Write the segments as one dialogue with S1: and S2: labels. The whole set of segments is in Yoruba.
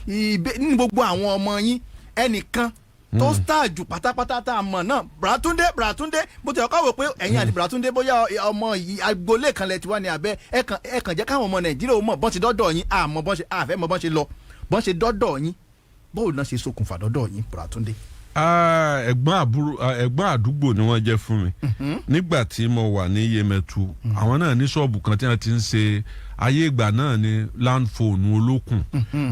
S1: Ní gbogbo àwọn ọmọ yín, ẹnìkan tó star jù pátápátá tá a mọ̀ náà, Bùràtúndé. Bùràtúndé, bó ti ọkọ̀ wò pé ẹ̀yin àti Bùràtúndé, bóyá ọmọ yìí agboolé kan lẹ ti wá ní abẹ́. Ẹ kàn jẹ́ káwọn ọmọ Nàìjíríà ó mọ̀ bọ́n ti dọ́dọ̀ yín. Àmọ́ bọ́n ṣe àfẹ́ mọ̀ bọ́n ṣe lọ, bọ́n ṣe dọ́dọ̀ yín, bóun náà ṣe ṣokùnfà dọ́dọ̀ yín, Bùràtúndé.
S2: Ah, ẹ̀gbọ́n àbúrò, ah, ẹ̀gbọ́n àdúgbò ni wọ́n jẹ́ fún mi nígbà tí mo wà ní Yemẹtu. Àwọn náà ní ṣọ́ọ̀bù kan tí wọ́n ti ń ṣe, ayé ìgbà náà ní land phone olókùn.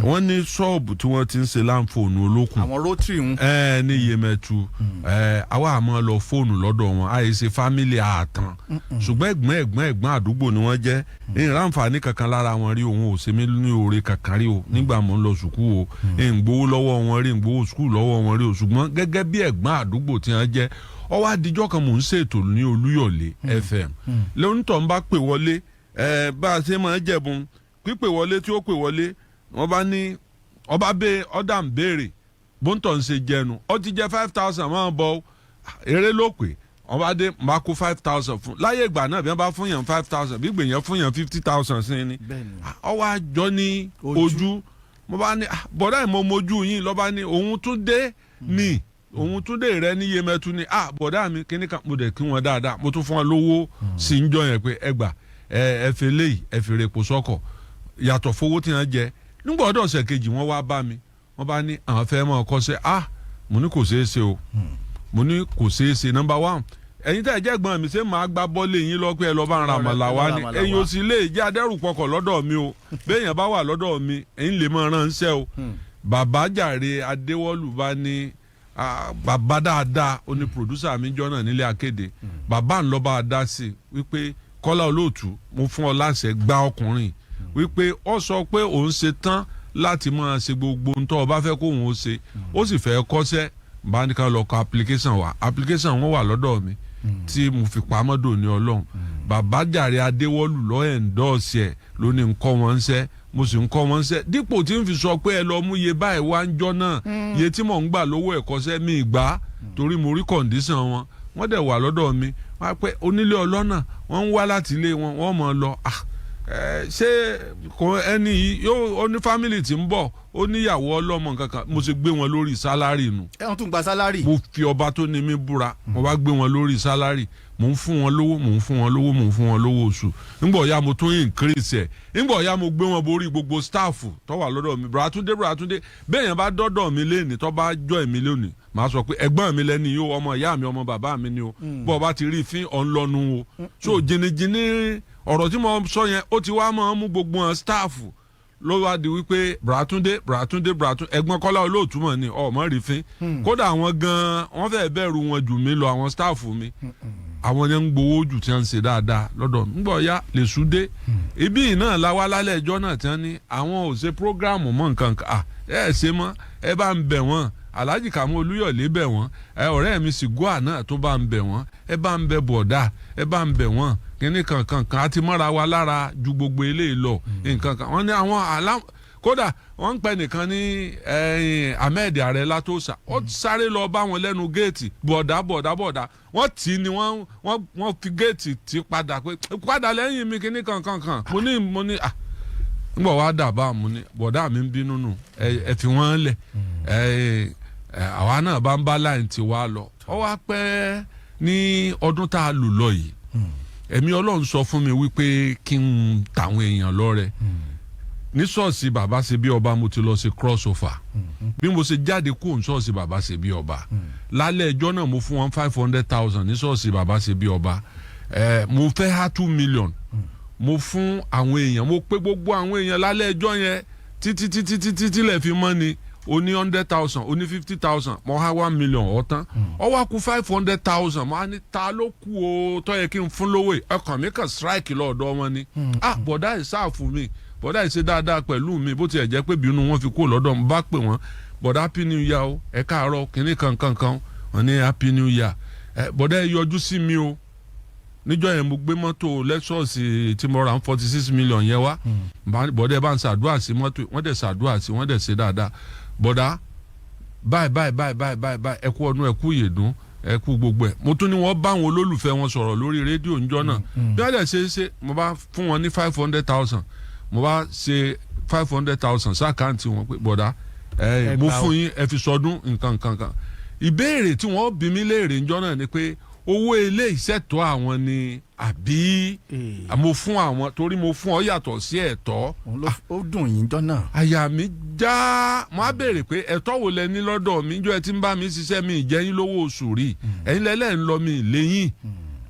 S2: Wọ́n ní ṣọ́ọ̀bù tí wọ́n ti ń ṣe land phone olókùn.
S1: Àwọn rotary ń.
S2: Ẹ ní Yemẹtu, ẹ àwa àmọ́ lọ fóònù lọ́dọ̀ wọn. Àyè ṣe family àtàn, ṣùgbọ́n ẹ̀gbọ́n àdúgbò ni wọ́n jẹ́. Ní ìrànfààní kankan lára wọn rí, òun ò ṣe mí ní oore kankan rí o nígbà mò ń lọ sùkúù o. Ń gbowó lọ́wọ́ wọn rí, ń gbowó sùkúù lọ́wọ́ wọn rí o. Ṣùgbọ́n gẹ́gẹ́ bí ẹ̀gbọ́n àdúgbò tí wọ́n jẹ́, ó wá dijọ́ kan, mò ń ṣètò ní Olúyọ̀lé FM, lóńtọ̀ ń bá pè wọlé. Ẹ bá a ṣe máa ń jẹ̀bùn pípè wọlé tí ó pè wọlé, wọ́n bá ní ọba bẹ ọ̀dà ń béèrè bóńtọ̀ ń ṣe jẹnu. Ó ti jẹ 5,000, máa bọ eré ló pè. Wọ́n bá dé, máa kó 5,000 fún. Láyé ìgbà náà, bí wọ́n bá fún yàn 5,000, bí gbèyàn fún yàn 50,000 sí ni. Ọwọ́ àjọ ní ojú. Mo bá ní, "Ah, bọ̀dá ìmọ̀ mojú yín." Lọ́ba ní òun tún dé ní òun tún dé rẹ ní Yemẹtu ni. Ah, bọ̀dá mi, kíní kan, mo dẹ̀ kí wọn dáadáa. Mo tún fún wọn lówó sí ń jọ yẹn pé ẹ gbà, ẹ fi léyìí, ẹ fi repo sọ́kọ̀, yàtọ̀ fowó tí wọ́n jẹ. Nígbà ọdọ̀ ọ̀sẹ̀ kejì, wọ́n wá bá mi, wọ́n bá ní àwọn fẹ́ mọ́ ọkọ ṣe. Ah, mo ní kò ṣeé ṣe o, mo ní kò ṣeé ṣe. Number one, ẹ̀yin tẹ́ ẹ jẹ́ gbọ́n mi, ṣé màá gbá bọ́ọ̀lì yín lọ pé ẹ lọ bá ń ra àmàlà wá ni?
S1: Àmàlà
S2: ẹ̀yin
S1: wá.
S2: ò sì lè jẹ́ adẹ́rùpọkọ̀ lọ́dọ̀ mi o. Béèyàn bá wà lọ́dọ̀ mi, ẹ̀yin lè máa ránṣẹ́ o. Bàbá jàre Adéwọ́lù bá ní, ah, bàbá dáadáa, ó ní producer mi jọ náà nílé akéde, bàbá ń lọ bá a dá sí i wípé, "Kọ́lá Olóòtú, mo fún ọ láṣẹ, gba ọkùnrin wípé ó sọ pé òun ṣe tán láti máa ṣe gbogbo ohun tó o bá fẹ́ kó òun ó ṣe, ó sì fẹ́ kọ́ṣẹ́." Bá ní ká lọ kọ application wa. Application wọn wà lọ́dọ̀ mi tí mo fi pamọ́ dòní Ọlọ́run. Bàbá jàre Adéwọ́lù lọ́ endorse ẹ̀, ló ní ń kọ́ wọn ń ṣẹ́. Mo sì ń kọ́ wọn ń ṣẹ́ dípò tí ń fi sọ pé ẹ lọ mú iye báyìí wá ń jọ́ náà. Iye tí mò ń gbà lówó ẹ̀kọ́ṣẹ́ mi gbà, torí mo rí condition wọn. Wọ́n dẹ̀ wà lọ́dọ̀ mi. Wọ́n á pẹ́ onílé ọlọ́nà, wọ́n ń wá láti ilé wọn, wọ́n mọ̀ ọ́ lọ. Ah, ẹ ṣé kò ẹni yìí yóò, ó ní family tí ń bọ̀, ó níyàwó ọlọ́mọ kankan. Mo ṣe gbé wọn lórí salary nu.
S1: Ẹ wọ́n tún gba salary.
S2: Mo fi ọba tó ní mi búra, mo bá gbé wọn lórí salary. Mò ń fún wọn lówó, mò ń fún wọn lówó, mò ń fún wọn lówó oṣù. Ńgbọ̀ ya, mo tún increase ẹ̀. Ńgbọ̀ ya, mo gbé wọn borí gbogbo staff tó wà lọ́dọ̀ mi. Bùràtúndé, Bùràtúndé, bẹ́ẹ̀ yẹn bá dọ́dọ̀ mi lénìí, tó bá jọ èmi lónìí, màá sọ pé ẹ̀gbọ́n mi lẹ́ni yìí o, ọmọ ìyá mi, ọmọ bàbá mi ni o. Bọ́ ọ bá ti rí fín ọ̀nlọ́nu o. So jìnnìjìnnì ọ̀rọ̀ tí mo sọ yẹn, ó ti wá máa ń mú gbogbo wọn staff ló wá di wípé Bùràtúndé, Bùràtúndé, Bùràtúndé, ẹ̀gbọ́n Kọ́lá Olóòtú mọ̀ ni ọmọ rí fín. Kódà àwọn gan-an, wọ́n fẹ́ẹ́ bẹ̀rù wọn jù mí lọ. Àwọn staff mi, àwọn yẹn ń gbowó jù, tí wọ́n ń ṣe dáadáa lọ́dọ̀ mi. Ńgbọ̀ ya lè sùn dé ibi yìí náà la wá lálẹ́ ẹjọ́ náà tí wọ́n ní àwọn ò ṣe program mọ́ nǹkan kan. À ẹ ṣe mọ́, ẹ bá ń bẹ̀ wọ́n. Alhaji Kàmú Olúyọ̀lé bẹ̀ wọ́n, ẹ ọ̀rẹ́ mi sì gúà náà tó bá ń bẹ̀ wọ́n, ẹ bá ń bẹ̀ bọ̀dá, ẹ bá ń bẹ̀ wọ́n, kíní kankan kan àti mọ́ra wa lára ju gbogbo eléyìí lọ. Nǹkan kan wọ́n ní àwọn àlá, kódà wọ́n ń pẹ́ nìkan ní Ahmed Ààrẹ Látòsà, ó sáré lọ bá wọn lẹ́nu géètì. Bọ̀dá, bọ̀dá, bọ̀dá, wọ́n tì í ni, wọ́n fi géètì tì padà pé padà lẹ́yìn mi, kíní kankan kan. Mo ní ah, ngbọ̀ wá dà bá mo ní bọ̀dá mi ń bínú nù, ẹ fi wọ́n lẹ̀. Ẹ àwa náà bá ń bá láì tí wa lọ. Ọ wá pẹ́ ní ọdún tá a lò lọ yìí, ẹ̀mí Ọlọ́run sọ fún mi wípé kí n tàwọn èèyàn lọ́rẹ ní ṣọ́ọ̀ṣì Bàbá Ṣe Bí Ọba. Mo ti lọ ṣe crossover. Bí mo ṣe jáde kúrò ní ṣọ́ọ̀ṣì Bàbá Ṣe Bí Ọba lálẹ́ ẹjọ́ náà, mo fún wọn 500,000 ní ṣọ́ọ̀ṣì Bàbá Ṣe Bí Ọba. Mo fẹ́ há 2 million. Mo fún àwọn èèyàn, mo pé gbogbo àwọn èèyàn lálẹ́ ẹjọ́ yẹn títí títí títí tílẹ̀ fi mọ́ ni. O ní 100,000, o ní 50,000, mo há 1 million ọ̀tán, ó wá kù 500,000. Mo á ní ta ló kù o tó yẹ kí n fún lówó yìí? Ọkàn mi kàn strike lọ́ọ̀dọ̀ wọn ni. Ah, bọ̀dá ìsáàfù mi, bọ̀dá ìṣe dáadáa pẹ̀lú mi, bó tiẹ̀ jẹ́ pé bínú wọn fi kó lọ́dọ̀ mi. Bá pè wọ́n, "Bọ̀dá, happy new year o, ẹ káàárọ̀," kínní kankankan. Wọ́n ní, "Happy new year." Ẹ bọ̀dá, ẹ yọjú sí mi o. Níjọ́ yẹn, mo gbé mọ́tò Lexus tí mo ra ń 46 million yẹn wá. Bọ̀dá, ẹ bá ń ṣàdúrà sí mọ́tò. Wọ́n dẹ̀ ṣàdúrà sí, wọ́n dẹ̀ ṣe dáadáa. "Bọ̀dá, báyìí báyìí báyìí báyìí báyìí báyìí, ẹ kú ọdún, ẹ kú ìyèdún, ẹ kú gbogbo ẹ̀." Mo tún ní wọ́n bá àwọn olólùfẹ́ wọn sọ̀rọ̀ lórí rédíò níjọ́ náà. Bí wọ́n dẹ̀ ṣe é ṣe, mo bá fún wọn ní 500,000. Mo bá ṣe 500,000 sí account wọn pé, "Bọ̀dá ẹ,
S1: Ẹ
S2: mo
S1: gbà o.
S2: fún yín, ẹ fi sọdún." Nǹkan nǹkan kan, ìbéèrè tí wọ́n bí mi léèrè ńjọ́ náà ni pé owó ilé ìṣẹ̀tọ́ àwọn ni àbí mo fún àwọn, torí mo fún ọ yàtọ̀ sí ẹ̀tọ́.
S1: Òun ló ó dùn yín jọ náà.
S2: Àyà mi já. Mo á béèrè pé, ẹ̀tọ́ wo lẹ ní lọ́dọ̀ mi? Jọ ẹ ti ń bá mi ṣiṣẹ́, mi ìjẹ́ yín lówó oṣù rí, ẹ̀yin lẹ́lẹ́ ń lọ mi lẹ́yìn,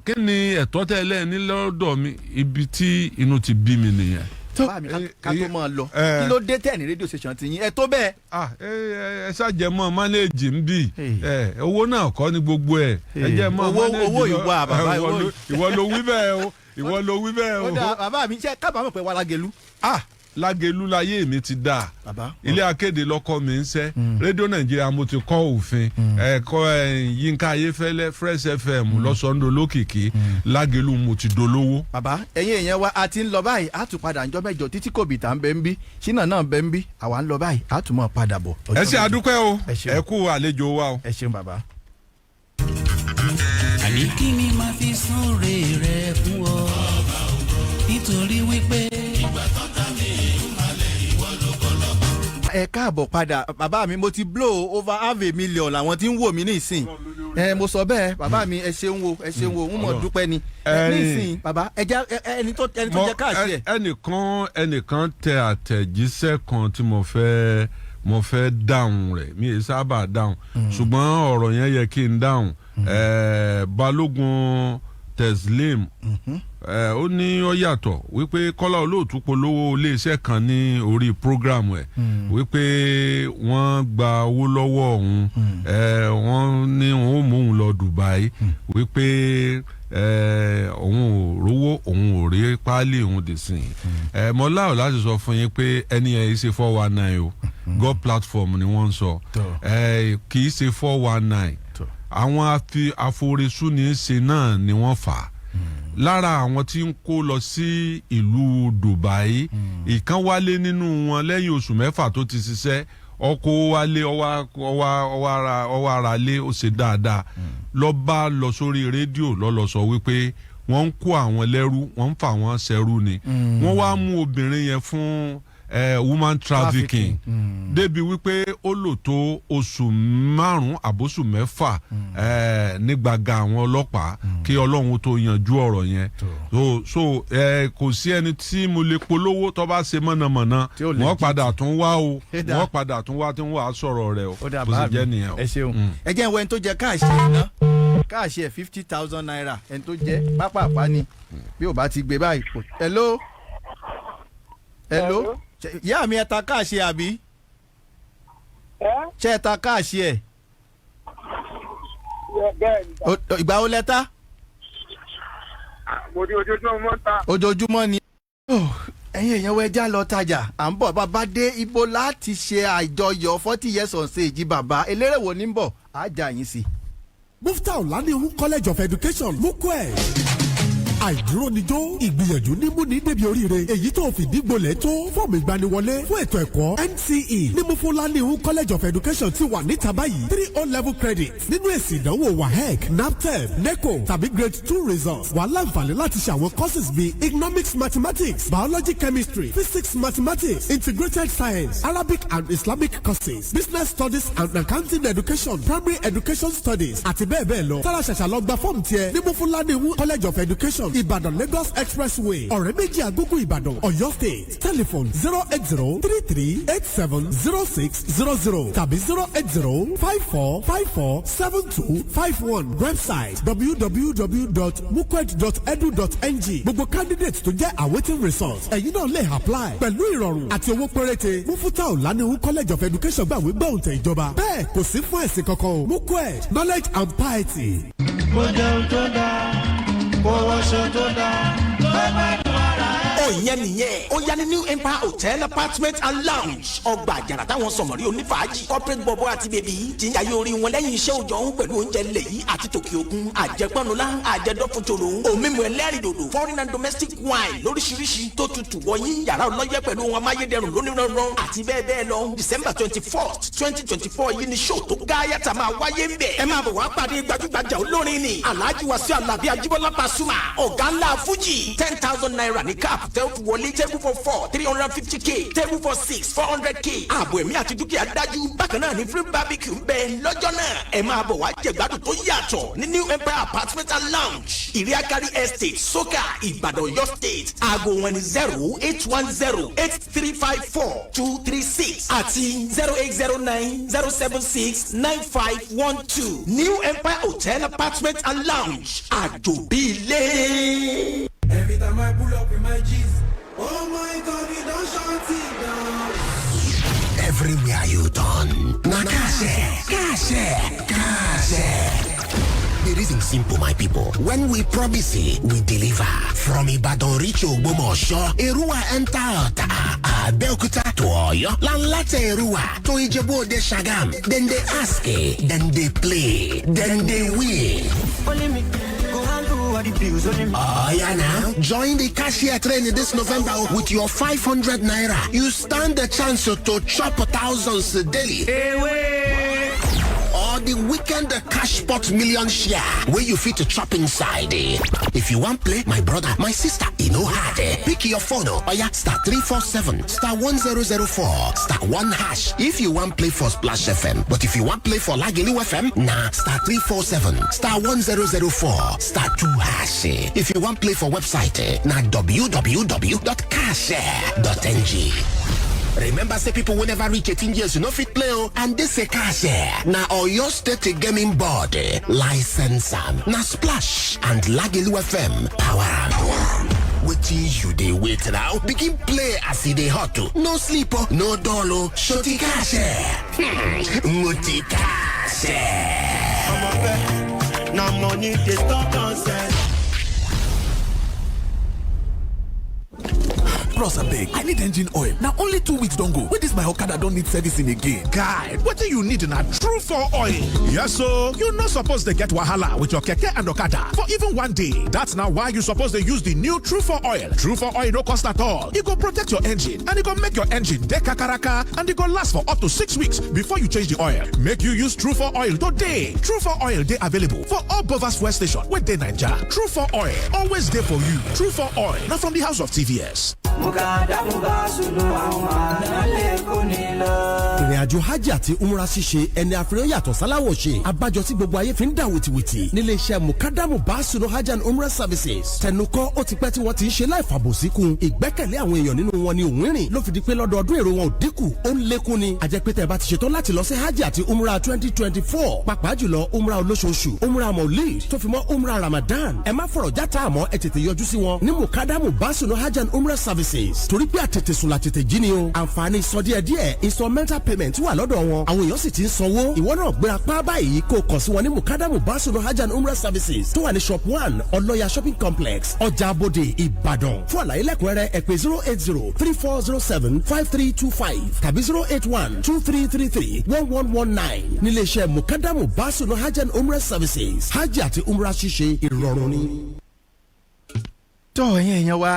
S2: kí ni ẹ̀tọ́ tẹ́ ẹ lẹ́ ní lọ́dọ̀ mi? Ibi tí inú ti bí mi nìyẹn.
S1: Bàbá mi, ká tó máa lọ, kí ló dé tẹ̀ ní rédíò station ti yín? Ẹ tó bẹ́ẹ̀.
S2: Ah, ẹ ẹ ṣàjẹmọ́ manage ń bì. Ẹ owó náà kọ́ ni gbogbo ẹ, ẹ jẹ́ mọ́ manage
S1: Owó
S2: lọ.
S1: ìwà, bàbá,
S2: Ẹ,
S1: owó
S2: ìwọ ló wí bẹ́ẹ̀ o, ìwọ ló wí bẹ́ẹ̀
S1: Ó
S2: o.
S1: dáa, bàbá mi, ṣe kábàámọ̀ pé wà Lágelú?
S2: Ah, Lágelú láyé mi ti dáa.
S1: Bàbá.
S2: Ilé akéde lọkọ mi ń sẹ́, Rédíò Nàìjíríà mo ti kọ́ òfin ẹ̀kọ́. Yínká Ayéfẹ́lẹ́, Fresh FM lọ́sọ̀ndọ̀ lókìkí. Lágelú mo ti dolówó.
S1: Bàbá, ẹ̀yin èèyàn wa, a ti ń lọ báyìí, a tún padà ńjọ́ mẹ́jọ. Títí kòbìtà ń bẹ ń bí, ṣínà náà ń bẹ ń bí, àwa ń lọ báyìí, a tún mọ̀ padà bọ̀.
S2: Ẹ ṣe, àdúpẹ́ o.
S1: Ẹ ṣeun.
S2: Ẹ kú àlejò wa o.
S1: Ẹ ṣeun, bàbá.
S3: Àní kí ni màá fi sóore rẹ fún ọ, nítorí wípé.
S1: Ẹ káàbọ̀ padà, bàbá mi. Mo ti blow over half a million làwọn tí ń wò mí nísìn. Ẹ mo sọ bẹ́ẹ̀, bàbá mi, ẹ ṣeun wo, ẹ ṣeun wo, ń mọ̀ dúpẹ́ ni. Ẹ nísìn, bàbá, ẹ jẹ́ ẹni tó jẹ káàsì ẹ.
S2: Ẹnìkan tẹ àtẹ̀jíṣẹ́ kan tí mo fẹ́ dáhùn rẹ̀. Mi ì sábà dáhùn, ṣùgbọ́n ọ̀rọ̀ yẹn yẹ kí n dáhùn. Balógun Teslim, ó ní ó yàtọ̀ wípé Kọ́lá Olóòtú polówó iléeṣẹ́ kan ní orí program ẹ̀, wípé wọ́n gba owó lọ́wọ́ òun, wọ́n ní òun ó mú òun lọ Dubai, wípé òun ò rówó, òun ò rí páálí òun dì sí i. Mo láò láti sọ fún yín pé ẹni yẹn ṣe 419 o. God platform ni wọ́n ń sọ, kì í ṣe 419. Àwọn aforesúni ṣe náà ni wọ́n fà á lára àwọn tí ń kó lọ sí ìlú Dubai. Ìkan wálé nínú wọn lẹ́yìn oṣù 6 tó ti ṣiṣẹ́, ọkọ̀ wálé, ọwọ́ ara lé, ó ṣe dáadáa, lọ bá lọ sórí rédíò lọ sọ wípé wọ́n ń kó àwọn lẹ́rú, wọ́n ń fà wọ́n ṣẹrú ni. Wọ́n wá mú obìnrin yẹn fún woman trafficking, débi wípé ó lò tó oṣù 5 àbóṣù 6 ní gbàgà àwọn ọlọ́pàá kí Ọlọ́run tó yanjú ọ̀rọ̀ yẹn. So kò sí ẹni tí mo lè polówó tó bá ṣe mọ̀nàmọ́ná,
S1: Tí ó lè
S2: wọ́n
S1: jí
S2: padà tún wá o.
S1: Ó dáa.
S2: Wọ́n padà tún wá tí wọ́n á sọ̀rọ̀ rẹ̀ o.
S1: Ó dáa,
S2: Bó ṣe
S1: bàbá
S2: jẹ́
S1: mi.
S2: nìyẹn o.
S1: Ẹ ṣeun. Ẹ jẹ́ ìwọ ẹni tó jẹ káàṣì ẹ̀ ná káàṣì ẹ̀ ₦50,000. Ẹni tó jẹ pápápá ni bí ò bá ti gbé báyìí. Hello, hello.
S4: Hello.
S1: Ìyá mi, ẹ ta káàṣì àbí?
S4: Ẹ́.
S1: Ṣé ẹ ta káàṣì ẹ̀?
S4: Bẹ́ẹ̀ ni.
S1: Ìgbà wo lẹ ta?
S4: Mo ní ojoojúmọ́ mọ́ ń ta.
S1: Ojoojúmọ́ ni. Oh, ẹ̀yin èèyàn wẹ já lọ tajà, à ń bọ̀. Bàbá dé ibo láti ṣe àjọyọ̀ 40 years on stage, bàbá eléré wo ní ń bọ̀, á jà yín sí.
S5: Muftau Lanihu College of Education, Mukwel. Àìdúró níjó, ìgbìyànjú nímú ní débi oríire. Èyí tó fìdí gbolẹ̀ tó fọ́ọ̀mù ìgbaniwọlé fún ètò ẹ̀kọ́ NCE ní Mufulanihu College of Education ti wà níta báyìí. Three O level credit nínú èsì ìdánwò WAEC, NABTEB, NECO tàbí grade 2 results, wà láǹfààní láti ṣe àwọn courses bíi economics, mathematics, biology, chemistry, physics, mathematics, integrated science, Arabic and Islamic courses, business studies and accounting education, primary education studies àti bẹ́ẹ̀ bẹ́ẹ̀ lọ. Tara ṣàṣà lọ gba fọ́ọ̀mù tiẹ̀ ní Mufulanihu College of Education, Ìbàdàn Lagos Expressway, Ọ̀rẹ́ Méjì, Àgógò, Ìbàdàn, Ọ̀yọ́ State. Telephone 08033870600 tàbí 08054547251. Website www.mukwed.edu.ng. Gbogbo candidate tó jẹ́ awaiting results, ẹ̀yin náà lè apply pẹ̀lú ìrọ̀rùn àti owó péréte. Mufutau Lanihu College of Education gbàwé gbọ̀ǹtẹ̀ ìjọba, bẹ́ẹ̀ kò sí fún ẹ̀sìn kankan o. Mukwed, knowledge and piety.
S6: Kó jẹun tó dáa, kó wọṣọ tó dáa, kó gbádùn ara ẹ̀.
S7: Ó ìyẹn nìyẹn. Ó yá ní New Empire Hotel Apartment and Lounge, ọgbà àjàrà táwọn sọmọrí onífàájì, corporate bọ̀bọ̀ àti baby tí ń jayé orí wọn lẹ́yìn iṣẹ́ òòjọ́ ń pẹ̀lú oúnjẹ ilẹ̀ yìí àti tòkè òkun, àjẹpọ́nulá, àjẹdọ́fúnjòrò, òmímu ẹlẹ́rìndòdò, foreign and domestic wine lóríṣiríṣi tó tutù wọ̀nyí, yàrá ọlọ́yẹ pẹ̀lú ohun amáyédẹrùn lónìí àti bẹ́ẹ̀ bẹ́ẹ̀ lọ. December 21st, 2024 yìí ni show tó gáyàtà máa wáyé ń bẹ̀. Ẹ máa bọ̀ wá pàdé gbajúgbajà olórin ni Alhaji Wasiu Alabi Ajibola Pasuma, ọ̀gá ńlá Fuji. ₦10,000 ní cap. Tẹ́ ó fi wọlé, table for four, 350K, table for six, 400K. Ààbò ẹ̀mí àti dúkìá dájú. Bákan náà ní free barbecue ń bẹ lọ́jọ́ náà. Ẹ máa bọ̀ wá jẹ̀gbádùn tó yàtọ̀ ní New Empire Apartment and Lounge, Ìrìákárí Estate, Soka, Ìbàdàn, Ọ̀yọ́ State. Aago wọn ni 08108354236 àti 08090769512. New Empire Hotel Apartment and Lounge, àjòbí ilé.
S6: Every time I pull up in my G's, oh my God, it don shut it down.
S5: Everywhere you turn, na cash, cash, cash. The reason simple, my people. When we promise it, we deliver. From Ibadan reach Ogbomoso, Eruwa enter Ota, Abeokuta to Oyo, Lanlate Eruwa to Ijebu-Ode Shagam. Then they ask, then they play, then they win.
S6: Only me go handle all the bills, only me.
S5: Oh yeah now, join the cashier training this November with your 500 naira. You stand the chance to chop thousands daily. Or the weekend cash pot million share where you fit to chop inside. If you want play, my brother, my sister, e no hard. Pick your phone. Oh yeah, *347*1004*1#. If you want play for Splash FM, but if you want play for Lagelu FM, na *347*1004*2#. If you want play for website, na www.cashare.ng. Remember say people wey never reach 18 years you no fit play o, and this a cash na Oyo State Gaming Board license am. Na Splash and Lagelu FM power am. Wetin you dey wait now? Begin play as e dey hot o. No sleep o, no dull o. Shoti cash. Multi cash.
S6: Ọmọ fẹ́, na money dey stop nonsense.
S8: Bros, abeg, I need engine oil. Na only 2 weeks don go wey dis my okada don need servicing again.
S9: Guy, wetin you need na True for Oil. Yes o, you no suppose dey get wahala with your keke and okada for even one day. That's na why you suppose dey use the new True for Oil. True for Oil no cost at all. E go protect your engine and e go make your engine dey kakaraka, and e go last for up to 6 weeks before you change the oil. Make you use True for Oil today. True for Oil dey available for all Bovas fuel station wey dey Naija. True for Oil, always dey for you. True for Oil na from the house of TVS.
S6: Mukadamu sunu àwọn àlálẹ́ kò ní lọ.
S5: Ìrìn àjò hajj àti umra ṣíṣe, ẹni àfihàn yàtọ̀ sáláwọ̀ ṣe. Abájọ tí gbogbo ayé fi ń dà wìtìwìtì nílé iṣẹ́ Mukadamu Basunu Hajj and Umrah Services. Tẹnukọ́ ó ti pẹ́ tí wọ́n ti ń ṣe láì fàbòsí kun. Ìgbẹ́kẹ̀lé àwọn èèyàn nínú wọn ni òun rìn ló fi di pé lọ́dọọdún èrò wọn ò dínkù, ó ń lékún ni. Àjẹpẹ́ bá ti ṣetán láti lọ sí hajj àti umrah 2024, pàápàá jùlọ umrah olóṣooṣù, umrah maulid, tó fi mọ́ umrah Ramadan, ẹ má fọ̀rọ̀ játa, àmọ́ ẹ tètè yọjú sí wọn ní Mukadamu Basunu Hajj and Umrah Services, torí pé àtètè sùn làtètè jí ni o. Àǹfààní sọ díẹ̀díẹ̀, installmental payment, wà lọ́dọ̀ wọn. Àwọn èèyàn sì ti ń sanwó. Ìwọ náà gbéra pá báyìí kó o kàn sí wọn ní Mukadamu Basunu Hajj and Umrah Services tó wà ní Shop 1, Ọlọ́yà Shopping Complex, Ọjà Bòde, Ìbàdàn. Fún àlàyé lẹ́kùnrẹ́rẹ́, ẹ pè 08034075325 tàbí 08123331119. Nílé iṣẹ́ Mukadamu Basunu Hajj and Umrah Services, hajj àti umrah ṣíṣe ìrọ̀rùn ni.
S1: Tọ́ ẹ̀yin èèyàn wa.